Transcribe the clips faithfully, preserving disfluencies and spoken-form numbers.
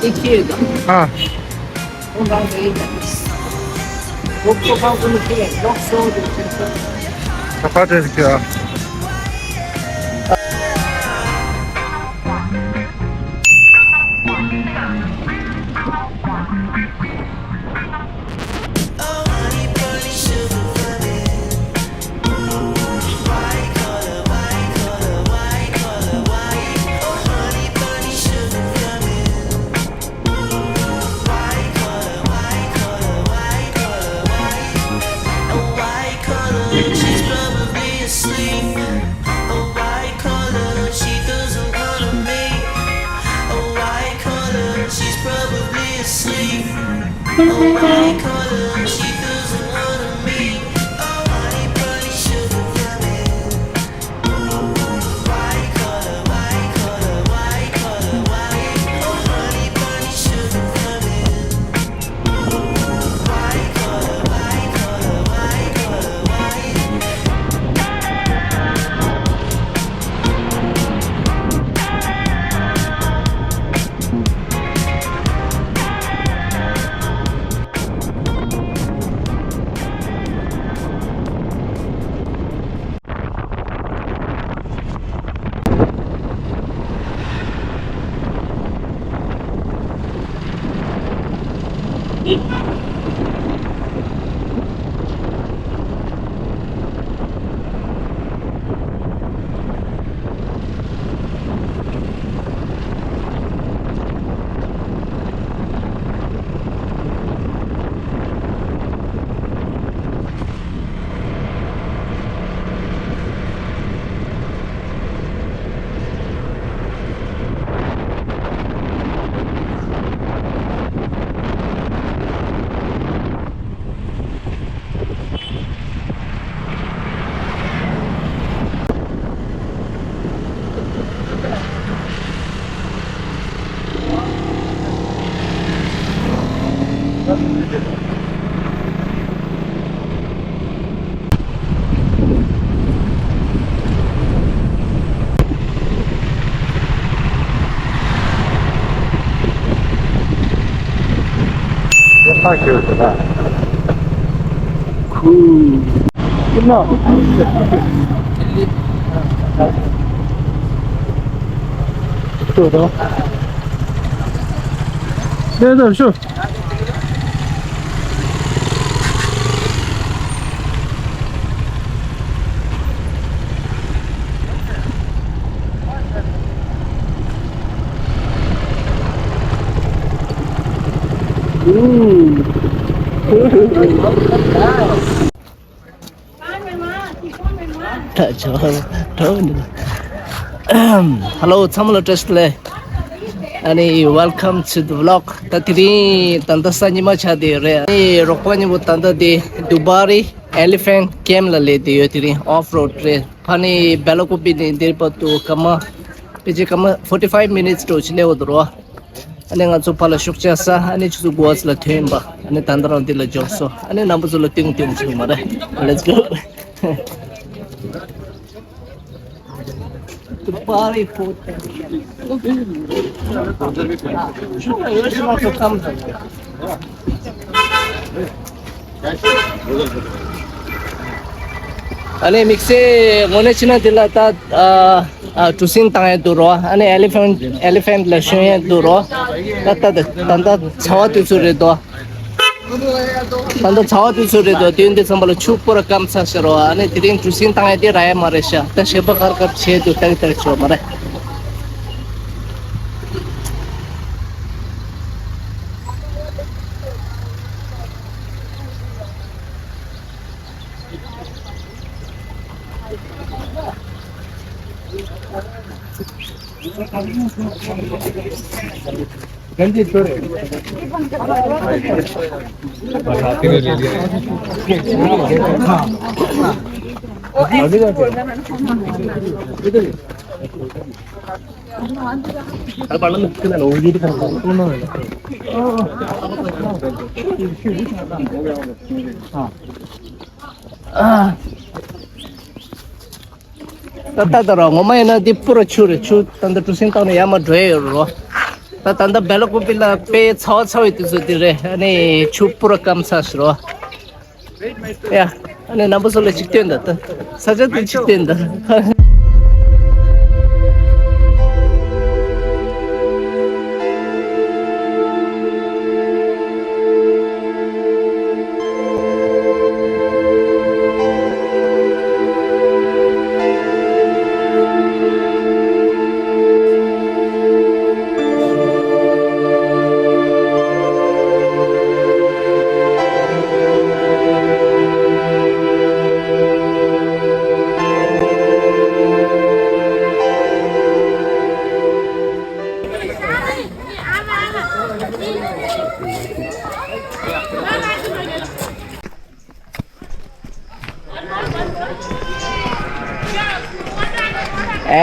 ཨ། ད་ཕར་འདྲེས་ཀྱི་ཨ། Cool. ད་ཆ་གྲོགས་འདུག། Hello ཚང་མ་ལ་བཀྲ་ཤིས་བདེ་ལེགས། ཨ་ནི། Welcome to the vlog. ད་དེ་རིང་ད་ལྟ་གཟའ་ཉི་མ་ཆགས་བསྡད་ཡོད་རེད། ཨ་ནི་རོགས་པ་གཉིས་པོ་ད་ལྟ་དེ་Dubari Elephant Camp ལ་སླེབས་བསྡད་ཡོད། དེ་རིང་off road རེད། ཕ་ནི་བེ་ལ་ཀོ་པི་ནས་འདིར་བར་དུ་སྐར་མ་ཕལ་ཆེར་སྐར་མ་forty five minutes འགྲོ་ཆེད་སླེབས་འོ་དོ་རོ། ཨ་ནི་ང་ཚོ་ཕར་ལ་ཤུགས་ཆག་ས། ཨ་ནི་ཆུ་ཚོད་དགུ་པ་ཙམ་ལ་ཐོན་ཡིན་པ། ཨ་ནི་ད་ལྟ་རང་འདི་ལ་འབྱོར་སོང་། ཨ་ནི་རྣམ་པ་ཚོ་ལ་སྟོན་སྟོན་བྱེད་མ་རེད། Let's go. ཨ་ནི་དམིགས་བསལ་དངོས་གནས་བྱས་ན་འདི་ལ་ད་ཨ་ཨ་གྲུ་གཟིངས་བཏང་ཡས་འདུག་རོ། ཨ་ནི་elephant elephant ལ་ཞོན་ཡས་འདུག་རོ། ད་ད་ད་ད་ཚ་བ་དུས་ཚོད་རེད་དོ། ད་ལྟ་ཚ་བ་དུས་ཚོད་རེད་དོ། དུས་འདི་ཙམ་པ་ལ་ཆུ་སྤུ་ར་སྐམ་ཚར་ཤག་རོ། ཨ་ནི་དེ་རིང་གྲུ་གཟིངས་བཏང་ཡ་དེ་རག་ཡ་མ་རེད་ཤག། ད་ཞལ་པ་དཀར་དཀར་བྱས་འདུག། ཏག་ཏག་བྱས་མ་རེད། ད་ལྟ་ད་ར་ངོ་མ་ཡིན་ན་འདི་སྤུ་ར་ཆུ་རེད། ཆུ་ད་ལྟ་གྲུ་གཟིངས་བཏང་ནས་ཡར་མར་འགྲོ་ཡ་ཡོད་རེད་རོ། ད་ད་ལྟ་སྦེ་ལ་ཀུ་པི་ལ་དཔེ་ཚ་བ་ཚ་བའི་དུས་ཚོད་དེ་རེད། ཨ་ནི་ཆུ་པུ་ར་སྐམ་ཚར་ཤག་རོ། ཡ། ཨ་ནི་རྣམ་པ་ཚོ་ལ་ཅིག་སྟོན་ད་ད། ས་ཆ་དེ་ཅིག་སྟོན་ད།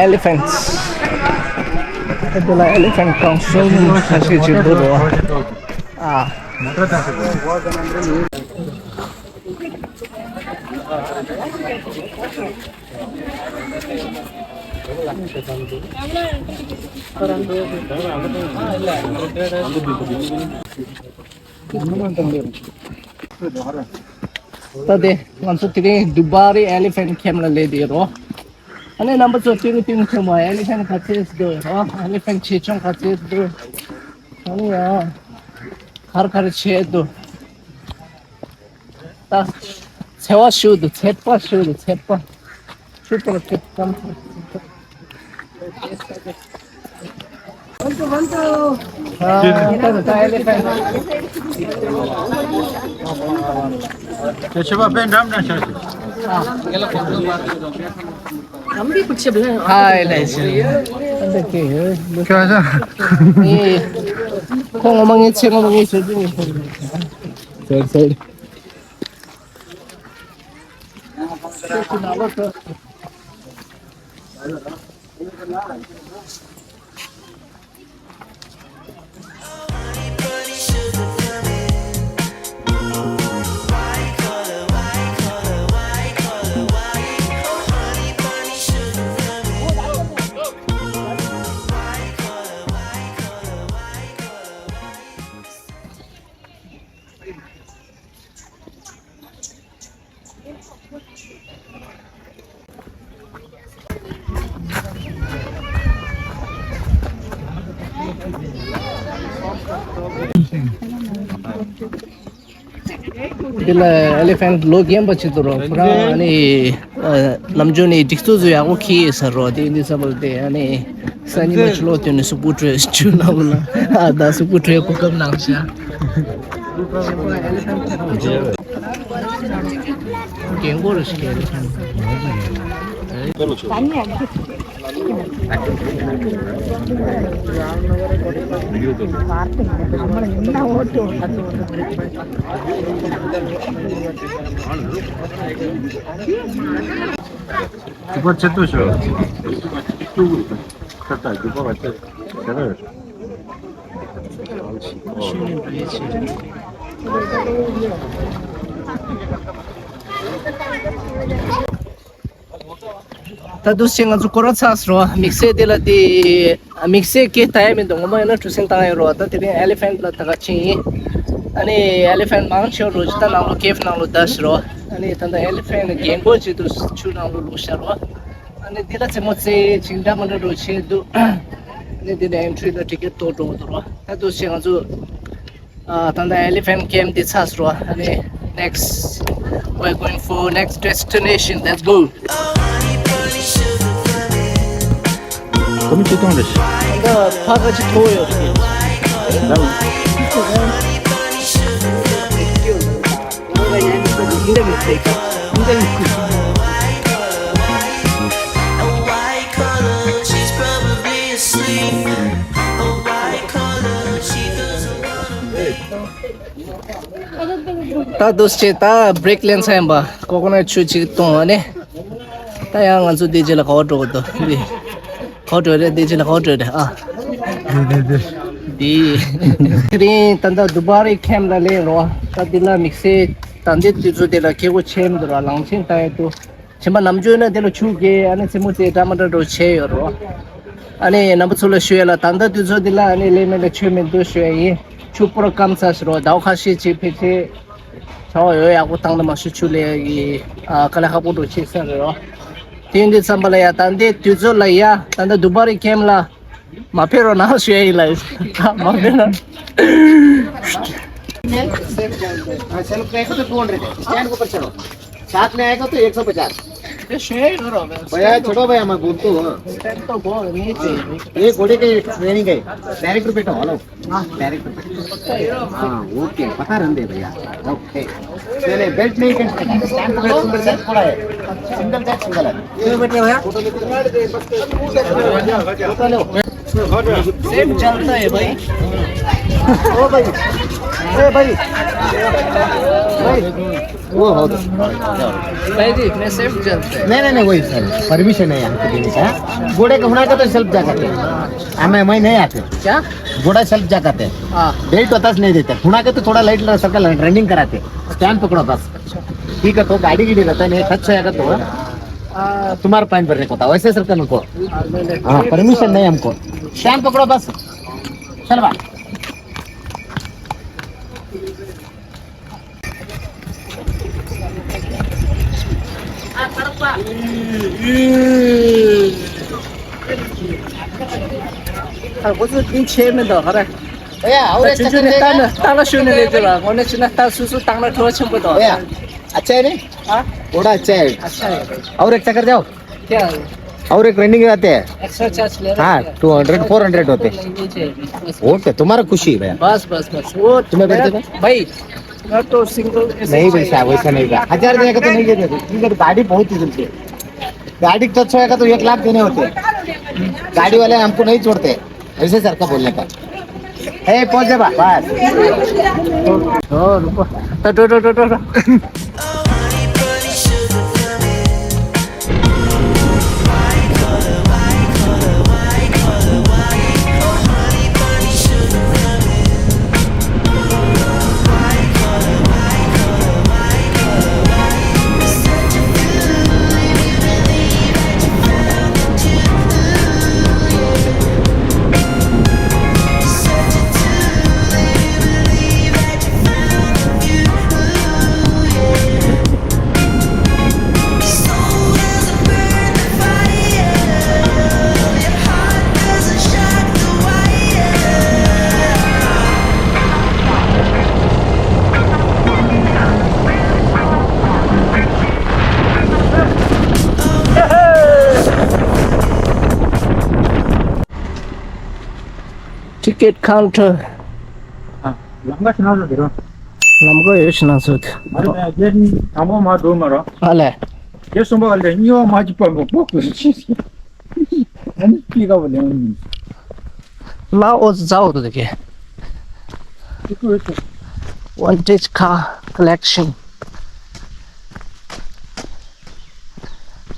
Elephants. Elephant council. Ah. ད་དེ་ང་ཚོ་དེ་རིང་Dubari Elephant Camp ལ་སླེབས་བསྡད་ཡོད་རོ། ཨ་ནི་རྣམ་པ་ཚོ་སྟོན་གི་སྟོན་གི་ཆོག་མ། Elephant ག་ཚད་འདུག་རོ། Elephant ཆེ་ཆུང་ག་ཚད་འདུག་ཨ་ནི་ཡ་གར་གར་བྱས་འདུག་ད་ཚ་བ་ཞུ་འདུག་ཚ་བ་ཞུ་འདུག་ཚ་བ། ཆུ་པར་ཆུ་ཙམ། ཁྱོད་ཆུ་པར་པད་འགྲམ་འགྲམ་ཤར་ཞིག་ཨ་ལས་ཤི། ཁྱོད་ཤ། ཁོ་ངོ་མ་ངའི་ཚེ་ངོ་མ་ངའི་ཚེ་ཚེ་ངའི་ཚེ། ཚེ་ཚེ། འདི་ལ་ཨེ་ལི་ཕེན་ལོ་རྒན་པ་ཅིག་འདུག་རོ། ཁོ་རང་ཨ་ནི་ལམ་ཆུང་ནས་སྒྲིག་འཛུགས་ཚོ་ཡག་པོ་འཁྱེར་ཡོད་ས་རོ། དེ་འདི་ས་བར་དེ་ཨ་ནི་སང་ཉིན་མ་ཕྱི་ལོགས་དོན་ནས་གཟུགས་པོ་བྲོས་ཆུ་ནང་ལ་ཨ་ད་གཟུགས་པོ་བྲོས་གོ་སྐབས་གནང་ཤག་རྒན་གོག་རེད་ཤག་ཨེ་ལི་ཕེན། རྒྱུག་པ་ཆེ་ཏོ་ཤོ། ཁ་ཏ་རྒྱུག་པ་བ་ཆེ་ཆེ་རེད། ད་དུས་ཆེན་ང་ཚོ་སྐོར་ར་ཚར་སོང་། དམིགས་བསལ་དེ་ལ་དེ་དམིགས་བསལ་སྐད་ལྟ་ཡ་མི་འདུག་ངོ་མ་ཡིན་ན་གྲུ་གཟིངས་བཏང་ཡ་རོ། ད་དེ་རིང་ཨེ་ལི་ཕེན་ལ་ད་ག་ཕྱིན་ཡིན། ཨ་ནི་ཨེ་ལི་ཕེན་མང་ཆེ་རོ་ཇི་ད་ནང་ལོ་ཀེབ་ནང་ལོ་ད་ཤི་རོ། ཨ་ནི་ད་ལྟ་ཨེ་ལི་ཕེན་རྒན་གོག་ཅིག་ཏུ་ཆུ་ནང་ལོ་ལུག་ཤ་རོ། ཨ་ནི་འདི་ལ་རྩེད་མོ་རྩེ་ཅིང་འདྲ་མ་འདྲ་རོ་བྱེད་འདུག་ཨ་ནི་འདི་ལ་ཨེན་ཊི་རི་ལ་ཊི་ཀེ་ཊི་གཏོང་འགྲོ་འདུག་རོ། ད་དུས་ཆེན་ང་ཚོ་ཨ་ད་ལྟ་ཨེ་ལི་ཕེན་ཀེམ་འདི་ཚར་སོང་། ཨ་ནི་next we're going for next destination. Let's go. གོམ་ཆུ་གཏོང་རེ་ཞིག་ད་ཕ་ག་ཅི་ཐོ་ཡོད་ཀྱི། ད་དུས་ཆེན་ད་བྷི་རེག་ལེན་ཚར་ཡིན་པ། ཀོ་ཀོ་ནཊ་ཆུ་ཅིག་བཏུང་བ་ནི། ད་ཡང་ང་ཚོ་འདི་རྗེས་ལ་ག་པར་འགྲོ་དགོས་འདུག་འདི་ག་པར་འགྲོ་རེད། འདི་རྗེས་ལ་ག་པར་འགྲོ་རེད། ཨ། འདི་འདི་འདི། འདི་དེ་རིང་ད་ལྟ་དུ་བྷ་རི་ཁེམ་ལ་སླེབས་རོ། ད་འདི་ལ་དམིགས་བསལ་ད་འདི་དུས་ཚོད་དེ་ལ་སྐྱིད་པོ་ཆེན་འདུག་ར། གླང་ཆེན་ལྟ་ཡ་འདུག་ཆེན་པ་ནམ་རྒྱུན་ན་དེ་ལ་ཆུ་རྐྱལ་ཨ་ནི་རྩེད་མོ་རྩེ་འདྲ་མ་འདྲ་འགྲོ་བྱས་ཡོད་རོ། ཨ་ནི་རྣམ་པ་ཚོ་ལ་ཞུ་ཡ་ལ། ད་ལྟ་དུས་ཚོད་འདི་ལ་ཨ་ནི་ལས་མེད་ལ་ཆོས་མི་འདུག་ཞུ་ཡ་ཡིན། ཆུ་པུ་ར་སྐམ་ཚ་ཞིག་རོ། ཟླ་བ་ཁ་ཤས་ཅིག་ཕལ་ཆེར་ཆར་པ་ཡོད་ཡག་པོ་བཏང་ན་མ་ཤི་ཆུ་ལས་ཀྱི་ཨ་དཀའ་ལས་ཁག་པོ་འགྲོ་ཆེ་ས་རེད་རོ། དེ་ཡིན་དུས་ཙམ་པ་ལ་ཡ་ད་ལྟའི་དུས་ཚོད་ལ་ཡ་ད་ལྟ་དུ་བ་རི་ཁེམ་ལ་མ་ཕེབས་རོགས་གནང་ཞུ་ཡ་ཡིན་ལ། མ་ཕེབས་ན། सेल्फ का है तो two hundred है, स्टैंड के ऊपर चढ़ो। साथ में आएगा तो एक सौ पचास। ये शेयर करो बस। भैया, छोड़ो भैया, मैं बोलता हूँ। स्टैंड तो बहुत नीचे है। ये घोड़े के ट्रेनिंग है। डायरेक्ट बैठो, हेलो। डायरेक्ट बैठो। हाँ, ओके, पता रहने दे भैया। ओके। नहीं, नहीं, बेल्ट नहीं करना। स्टैंड पकड़ो, सिंगल साइड थोड़ा है। सिंगल साइड सिंगल है। क्यों बैठे भैया? फोटो लो। सेफ चलता है भाई। ओ भाई, ए भाई, भाई, वो हो तो। भाई जी, मैं सेफ चलता है। नहीं, नहीं, नहीं, वही सर, परमिशन है हमको देने का। घोड़े का होना का तो सेल्फ जा करते हैं। हमें, मैं नहीं आते। क्या? घोड़ा सेल्फ जा करते हैं। हाँ। बेल्ट बतास नहीं देते। होना के तो थोड़ा लाइट सर्कल रनिंग कराते। स्टैंड पकड़ो बस। ठीक है, तो गाड़ी की रहता है, नहीं, टच होएगा तो। तुम्हारा पॉइंट भरने को था, वैसे सर को। हाँ, परमिशन नहीं हमको। स्टैंड पकड़ो बस। चल बा। ཁར་ཁོ་ཚོ་དེ་ཆེ་མི་འདུག་ཧ་ར། भैया, और ད་एक ཆུང་ཆུང་चक्कर ནས་ལྟ་देगा? ན་ལྟ་ན་ཤོད་ནས་ལས་ཀྱི་ལ་ངོ་ནས་ཕྱི་ན་ལྟ་སུ་སུ་བཏང་ན་ཁྲོ་ཆེན་པོ་འདུག भैया, अच्छा है नहीं? हाँ? घोड़ा अच्छा है। अच्छा है। और एक चक्कर जाओ। क्या है? और एक रनिंग रहते हैं। एक्स्ट्रा चार्ज ले रहे हैं हाँ, क्या? टू हंड्रेड, फोर हंड्रेड होते हैं। नहीं, नहीं चाहिए। ओके, तुम्हारा खुशी है भैया। बस बस बस, वो तुम्हें बैठते मेरा ना? भाई, मैं तो सिंगल ऐसे नहीं भाई चाहिए। साहब, वैसा नहीं था। हजार देगा तो नहीं देते। ठीक है, तो गाड़ी बहुत ही जल्दी है। गाड़ी टच होएगा तो एक लाख देने होते हैं। गाड़ी वाले हमको नहीं छोड़ते। ऐसे सर का बोलने का। ए, पहुंच जा बा, बस। रो, रुको। रो, रो, रो, रो, रो। Ticket counter. ལམ་ཁ་ཕྱི་ནང་སོ་དེ་རོ། ལམ་ཁ་ཡོད་ཕྱི་ནང་སོ་དེ། ཨ་རེ་རྒྱལ་ནི་དང་པོ་མ་འགྲོ་མ་རོ། ཨ་ལས། རྒྱལ་གསུམ་པ་ལས་གཉིས་པ་མ་གཅིག་པ་མ་པོ་ཀུ་ཤི། ཨ་ནི་ཀི་ག་བ་ལེ་ཨ་ནི། ལ་ཨོ་ཛ་ཨོ་དོ་དེ་ཀེ། Vintage car collection.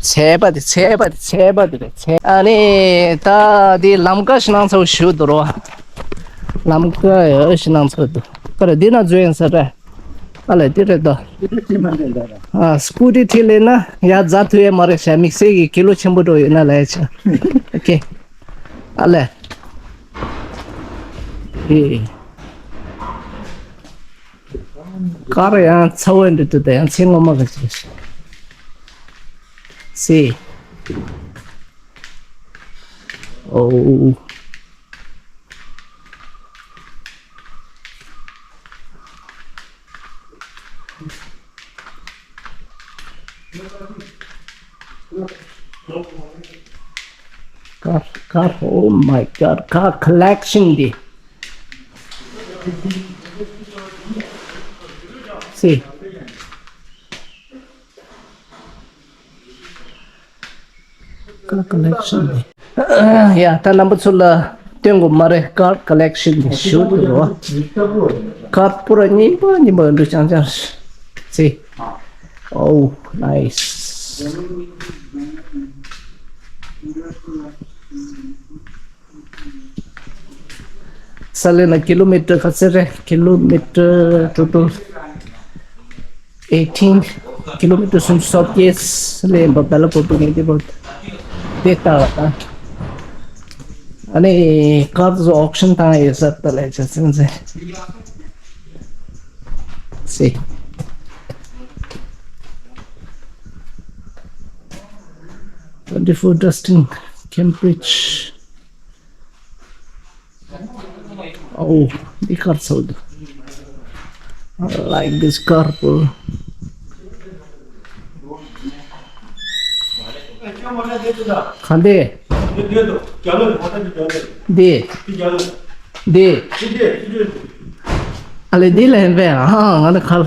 ཚད་པ་དེ་ཚད་པ་དེ་ཚད་པ་དེ་རེད་ཚད། ཨ་ནི་ད་དེ་ལམ་ཀ་ཞིག་ནང་ཚོ་ཞུ་དུ་རོ། ལམ་ཀ་ཡོད་ཞིག་ནང་ཚོ་དུ་ཀ་ར་འདི་ན་འཛུལ་ཡིན་ས་རེད། ཨ་ལས་དེ་རེད་དོ། ཨ་སྐུ་དྲི་ཐིག་ལེ་ན་ཡ་རྫ་ཐུ་ཡ་མ་རེད་ཤ་དམིགས་བསལ་གྱི་ཀི་ལོ་ཆེན་པོ་འགྲོ་ཡོད་ན་ལས་ཆ། ཨོ་ཀེ། ཨ་ལས། ཨེ། ཀར་ཡང་ཚ་བོ་འདི་དུ་ད་ཡང་ཚེ་ངོ་མ་ག་ཅི་སི། ཨོ། Car, car, oh my God, car collection day. See. Car collection day. ཡ་ད་རྣམ་པ་ཚོ་ལ་སྟོན་དགོས་མ་རེད། ཀར་ཀ་ལེག་ཤན་གྱི་ཤུ་དུ་རོ། ཀར་པུ་ར་རྙིང་པ་རྙིང་པ་འདུག་ཅང་ཅང་། See. Oh, nice. ས་ལེ་ན་ཀི་ལོ་མི་ཊར་ག་ཚད་རེད། ཀི་ལོ་མི་ཊར་ཊོ་ཊལ་ཨེ་ཊིན། ཀི་ལོ་མི་ཊར་སུམ་ཅུ་སོ་བརྒྱད་ལས་འབབ་ད་ལ་བོ་ཏུ་ངེས་ཏེ་བོ་དེ་ལྟ་བ་དང་། ཨ་ནི་ཀར་ཚོ་ཨོག་ཤན་བཏང་ཡོད་ས་ད་ལས་ཅི་ཟེར་ཟེར། See. Twenty-four Dustin, Cambridge. Oh, འདི་ཀར་ཚོ་འདུག I like this car, bro. ག་འདི། འདི། འདི། ཨ་ལེ་འདི་ལ་ཡིན་པས། ཨ་ང་ནི་ཁ་ལ་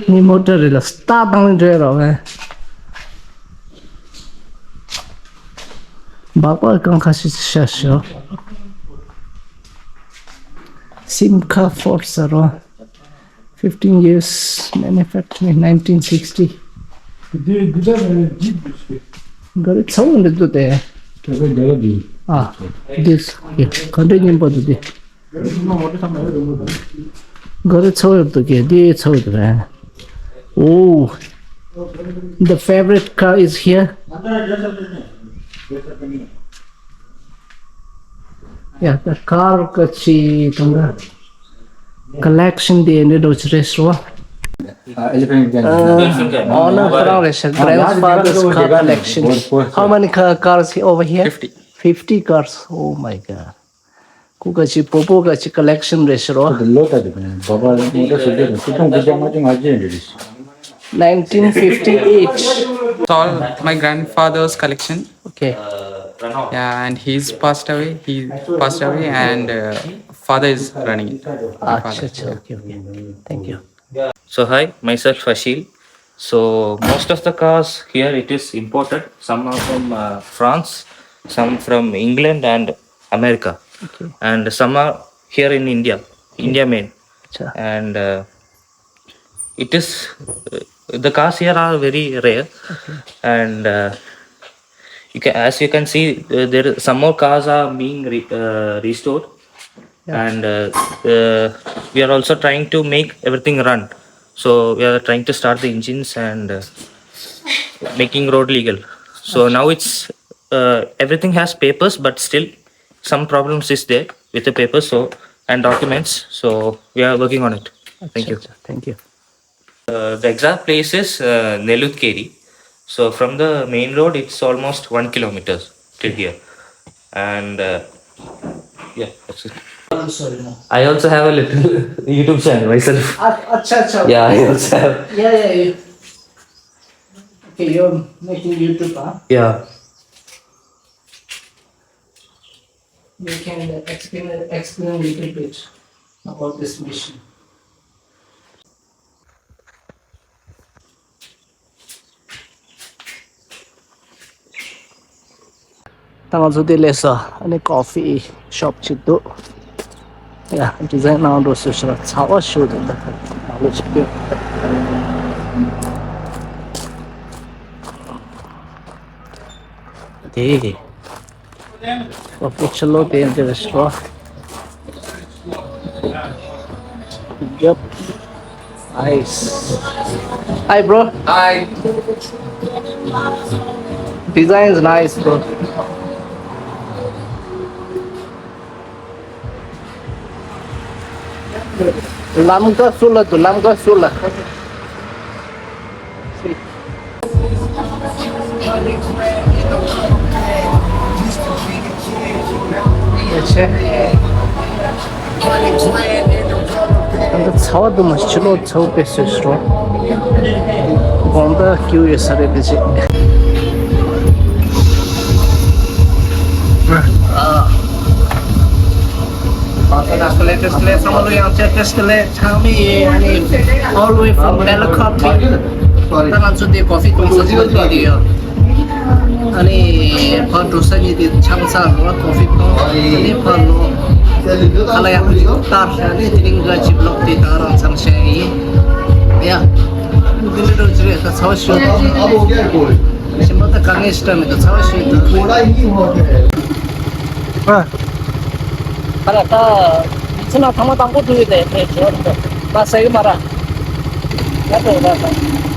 ནི་མོ་ཊ་རེད་ལ་སྟག་བཏང་ལ་འགྲོ་ཡ་རོགས་པས། སྦག་སྦག་གང་ཁ་ཤས་ཤ་ཤོ། སིམ་ཁ་ཕོར་ཟེར་རོ། Fifteen years manufacturing, nineteen sixty. འདི་འདི་ལྟར་ནས་འཇིབ་འདུག་ཟེར། ག་རེ་ཚ་བོ་འདི་འདུག་སྟེ། དེ་ག་འདི་ག་འདི། ཨ། འདི་ག་འདྲའི་སྙན་པོ་འདུག་སྟེ། ག་རེ་ཚ་བོ་འདུག་གས་འདི་ཚ་བོ་འདུག་རེད། Oh, the favorite car is here. Yeah, the car ག་ཅི་དང་ག་collection དེ་འདྲ་འདྲ་ཅི་རེད་ཟེར་བ། Elephant gang. Uh, owner ཁོ་རང་རེད་ཤག Grandfather's car collection. How many car, cars over here? Fifty. Fifty cars. Oh my God. ཁོ་ག་ཅི་པོ་པོ་ག་ཅི་collection རེད་ཤག་རོ། ལོ་ད་དེ་བ་བ་མོ་ཏ་སི་ཀལ་ཁོ་ཏོང་ཁོ་ཅང་ང་ཅང་ང་ཅི་འདྲ་རེད། Nineteen fifty-eight. It's all my grandfather's collection. Okay. Yeah, and he's passed away. He passed away, and uh, father is running it. Acha, acha, okay, okay. Thank you. So hi, myself Ashil. So most of the cars here it is imported. Some are from uh, France, some from England and America, okay, and some are here in India, India made. Acha. And uh, it is uh, the cars here are very rare, okay, and uh, you can, as you can see, uh, there some more cars are being re- uh, restored, yeah, and uh, uh, we are also trying to make everything run. So we are trying to start the engines and uh, making road legal. So now it's uh, everything has papers, but still some problems is there with the papers, so and documents. So we are working on it. Thank you. Acha, acha. Thank you. Uh, the exact place is uh, Nelutkeri. So from the main road, it's almost one kilometer till here. And uh, yeah, that's it. I'm sorry, no. I also have a little YouTube channel myself. Ah, acha, acha. Yeah, I also have. Yeah, yeah, yeah. Okay, you're making YouTube, huh? Yeah. You can explain, explain a little bit about this mission. ད་ང་ཚོ་དེ་ལས་ས་ཨ་ནི་coffee shop ཅིག་འདུག་ཡ། design གནང་འགྲོ་སོ་ཞེས་ཚ་བ་ཤོད་འདུག་ད་ནང་ལོ་ཅིག་ཡོད་དེ། Cappuccino དེ་འདིར་ཤོག Yep. Nice. Hi, bro. Hi. Design is nice, bro. ལམ་ཀ་སུ་ལ་འདུག་ལམ་ཀ་སུ་ལ། ཡ་ཆེ། ད་ཚ་བ་འདུག་མ་ཕྱི་ལོགས་ཚ་བ་དཔེ་སྲིད་རོ། དགོང་དག་སྐྱིད་ཡོད་ས་རེད་དེ་ཅིག་ཨ། ཨ་ཚ་ན་ཀ་ལེ་ཏེས་ཀ་ལེ་ཚང་མ་ལོ་ཡང་ཆེ་ཏེས་ཀ་ལེ། ཚང་མ་ཡིན། ཨ་ནི་all the way from Malakot. ད་ང་ཚོ་དེ་coffee གཏོང་ས་ཅིག་ལ་བསྡད་ཡོད། ཨ་ནི་ཕར་འགྲོ་ས་གཉིས་དེ་ཆང་ས་རོ་coffee གཏོང་། ཨ་ནི་ཕར་ལོག་ཁ་ལག་ཡག་པོ་ཅིག་ལྟ། ཨ་ནི་དེ་རིང་ག་ཅིག་ལོག་དེ་ད་རང་ཚང་བཤད་ཡིན། ཡ། འདི་འདྲ་འགྲོ་ཅི་རེད། ད་ཚ་བ་ཤོར། ཞིམ་པོ་ད་ག་ངེས་ཤི་ད་མེད། ད་ཚ་བ་ཤོར་ད། ཨ། ཨ་ལ་ད་མི་ཚེ་ན་ཐ་མ་དང་པོ་འགྲོ་ཡོད་དེ་དེ་ཇོར་དུ་ད་ཟ་གི་མ་ར། ད་དེ་ད་ད་